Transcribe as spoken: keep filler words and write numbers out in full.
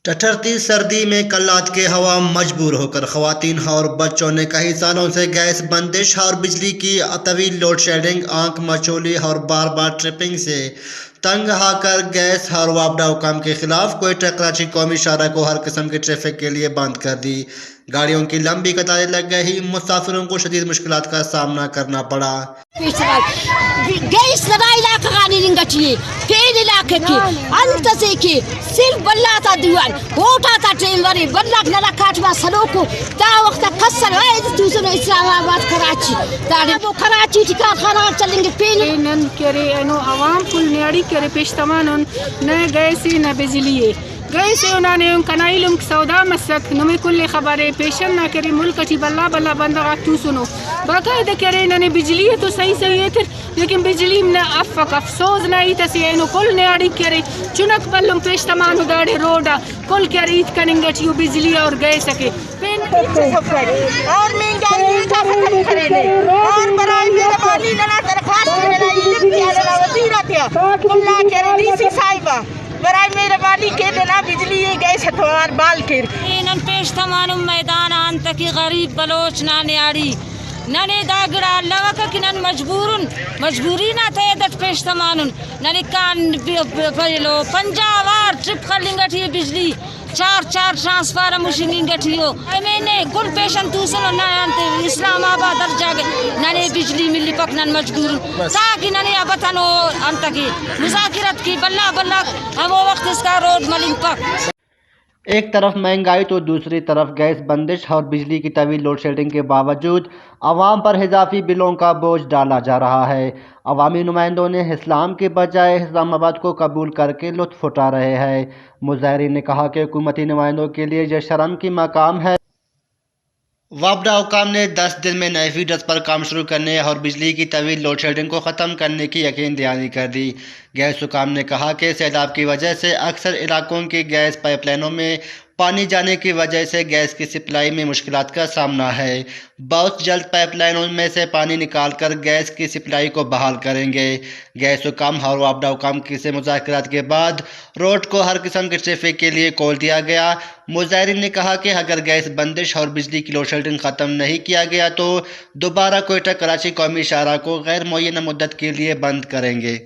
ٹھٹھرتی سردی میں کلات کے عوام مجبور ہو کر خواتین اور بچوں نے کئی سالوں سے گیس بندش اور بجلی کی طویل لوڈ شیڈنگ، آنکھ مچولی اور بار بار ٹرپنگ سے تنگ آ کر گیس اور واپڈا حکام کے خلاف کوئٹہ کراچی قومی شاہراہ کو ہر قسم کے ٹریفک کے لیے بند کر دی۔ گاڑیوں کی لمبی قطاریں لگ گئی، مسافروں کو شدید مشکلات کا سامنا کرنا پڑا۔ پیشتمال گیس ننا علاقہ غان ہننگ ٹی ءِ، پین علاقہ کہ انت اسے کہ صرف بھلا تا دیوان، ووٹ آتا ٹائم ارے، بھلا ننا کاٹم آ سلوکو، دا وخت آ کس ارے، اے توسنو اسلام آباد، کراچی، داڑے کراچی ٹی کارخانہ غاک چلینگک پین۔ اے نن کہ ارے اینو عوام کل نیاڑی کہ ارے پیشتمانن، نہ گیس ءِ نہ بجلی ءِ۔ گیس ءِ اونا نے کنا ایلم سودا مسک، نمے کل ءِ خبر ءِ، پیشن نا کہ ارے ملک ٹی بھلا بھلا بندغ آک توسنو، باقاعدہ کہ ارے ننے بجلی ءِ تو صحیح صحیح ایتر، لیکن بجلی نا افک، افسوز نا ہیت اسے اینو کل نیاڑی کہ ارے چنک بھلن پیشتمانو داڑے روڈ آ، کل کہ ارے ہیت کننگ ٹی او بجلی اور گیس ءِ کہ پین۔ اور مہنگائی ہیت آ ختم کرینے، اور برائے مہربانی ننا درخواست ءِ ننا ایلم تیا ننا وزیر آتیا، کل آ کہ ارے ڈی سی صاحبہ، برائے مہربانی کہ ننا بجلی ءِ گیس ءِ توار بال کیر۔ اے نن پیش تمانن میدان آ انتکہ غریب بلوچ نا نیاڑی۔ ننے دا گڑا الوکہ کہ نن مجبورن، مجبوری نا تہہ اٹ پیش تمانن۔ ننے کان ب-، ب-، ب-، ایلو پنجاہ وار ٹرپ خلنگ ٹی ءِ بجلی، چار چار ٹرانسفارم ہشنگ انگ ٹی ءِ۔ ایم این اے کل پیشن توسنو، نن انت اسلام آباد ہر جاگہ ننے بجلی ملپک، نن مجبورن تاکہ ننے آ بتنو انتکہ مذاکرت کی بھلا بھلا ہمو وخت اسکا روڈ ملنگپک۔ ایک طرف مہنگائی تو دوسری طرف گیس بندش اور بجلی کی طویل لوڈ شیڈنگ کے باوجود عوام پر اضافی بلوں کا بوجھ ڈالا جا رہا ہے۔ عوامی نمائندوں نے اسلام کے بجائے اسلام آباد کو قبول کر کے لطف اٹھا رہے ہیں۔ مظاہرین نے کہا کہ حکومتی نمائندوں کے لیے یہ شرم کی مقام ہے۔ واپڈا حکام نے دس دن میں نئے فیڈرز پر کام شروع کرنے اور بجلی کی طویل لوڈ شیڈنگ کو ختم کرنے کی یقین دہانی کر دی۔ گیس حکام نے کہا کہ سیلاب کی وجہ سے اکثر علاقوں کے گیس پائپ لائنوں میں پانی جانے کی وجہ سے گیس کی سپلائی میں مشکلات کا سامنا ہے۔ بہت جلد پائپ لائنوں میں سے پانی نکال کر گیس کی سپلائی کو بحال کریں گے۔ گیس حکام اور واپڈا حکام کی سے مذاکرات کے بعد روڈ کو ہر قسم کے ٹریفک کے لیے کھول دیا گیا۔ مظاہرین نے کہا کہ اگر گیس بندش اور بجلی کی لوڈ شیڈنگ ختم نہیں کیا گیا تو دوبارہ کوئٹہ کراچی قومی شاہراہ کو غیر معینہ مدت کے لیے بند کریں گے۔